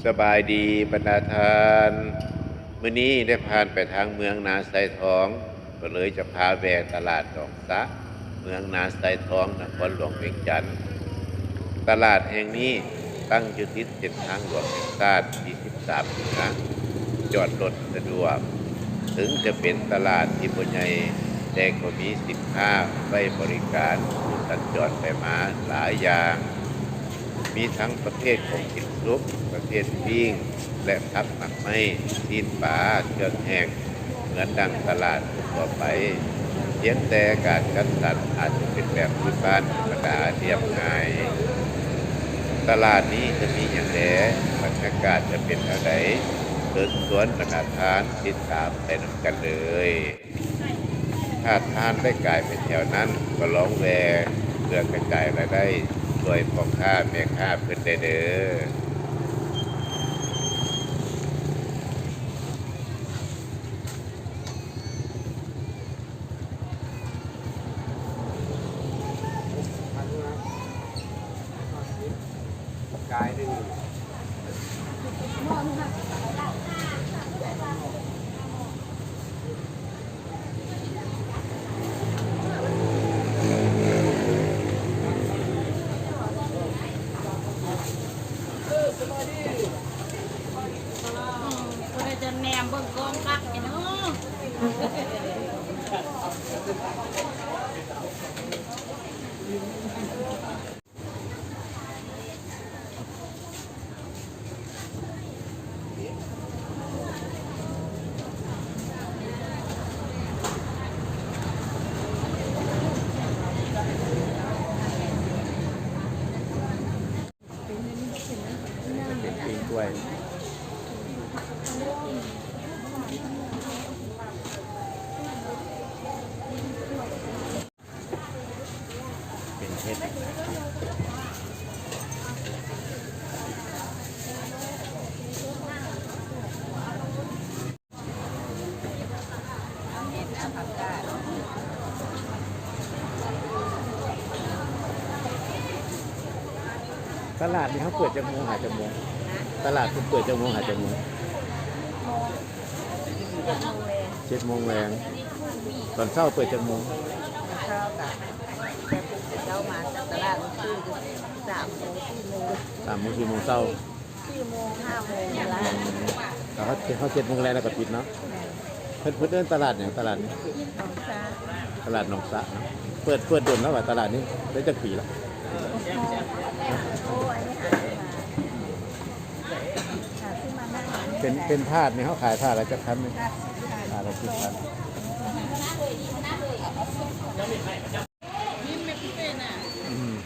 ສະບາຍດີບັນດາທ່ານ, ມື້ນີ້ໄດ້ຜ່ານໄປທາງເມືອງນາຊາຍທອງ, ກໍເລີຍຈະພາແວ່ຕະຫຼາດໜອງສະ, ເມືອງນາຊາຍທອງ, ນະຄອນຫຼວງວຽງຈັນ. ຕະຫຼາດແຫ່ງນີ້ຕັ້ງຢູ່ຕິດເສັ້ນທາງຫຼວງແຫ່ງຊາດທີສິບສາມເໜືອ, ຈອດລົດສະດວກ. ເຖິງຈະເປັນຕະຫຼາດທີ່ບໍ່ໃຫຍ່, ແຕ່ກໍມີສິນຄ້າໄວ້ບໍລິການຜູ້ສັນຈອນໄປມາຫຼາຍຢ່າງ. ມີທັງປະເພດຂອງກິນສຸກ, ປະເພດປີ້ງ ແລະ ຜັກ, ໝາກໄມ້, ຊີ້ນປາ, ເຄື່ອງແຫ້ງ ເໝືອນດັ່ງຕະຫຼາດທົ່ວໄປ, ພຽງແຕ່ການຈັດສັນອາດຈະເປັນແບບພື້ນບ້ານທຳມະດາລຽບງ່າຍ. ຕະຫຼາດນີ້ຈະມີຫຍັງແດ່? ບັນຍາກາດຈະເປັນແນວໃດ? ເຊີນຊວນບັນດາທ່ານຕິດຕາມໄປນຳກັນເລີຍ. ຖ້າທ່ານໄດ້ກາຍໄປແຖວນັ້ນ, ກໍລອງແວ່ເພື່ອກະຈາຍລາຍໄດ້ຊ່ວຍພໍ່ຄ້າແມ່ຄ້າເພິ່ນແດ່ເດີ້. ກາຍໜຶ່ງ ບໍ່ໄດ້ຈະແນມເບິ່ງກ້ອງຄັກອີເນາະ. ເປັນປີ້ງກ້ວຍ. ເປັນເຫັດ. ຕະຫຼາດນີ້ເຮົາເປີດຈັກໂມງຫາຈັກໂມງ? ຕະຫຼາດເພິ່ນເປີດຈັກໂມງຫາຈັກໂມງ? ເຈັດໂມງແລງ. ຕອນເຊົ້າເປີດຈັກໂມງ? ເຊົ້າກະ ແຕ່ເພິ່ນເຈົ້າມາຈາກຕະຫຼາດມື້ຄືນ ສາມໂມງ ສີ່ໂມງ. ສາມໂມງ ສີ່ໂມງເຊົ້າ. ສີ່ໂມງ ຫ້າໂມງລະ. ເຮົາ ເຮົາເຈັດໂມງແລງແລ້ວກໍປິດເນາະ. ແມ່ນ. ເພິ່ນ ເພິ່ນເອີ້ນຕະຫຼາດຫຍັງ? ຕະຫຼາດນີ້ ໜອງສະ. ຕະຫຼາດໜອງສະເນາະ. ເປີດ ເປີດດົນແລ້ວຫວາ? ຕະຫຼາດນີ້ໄດ້ຈັກປີລະ? ໂອ້ ອັນນີ້ຫາມາ ຫາຊື້ມານັ່ງ. ເປັນ ເປັນຖາດນີ້ ເຮົາຂາຍຖາດລະຈັກພັນນີ້? ຖາດລະສິບພັນ. ອືມ.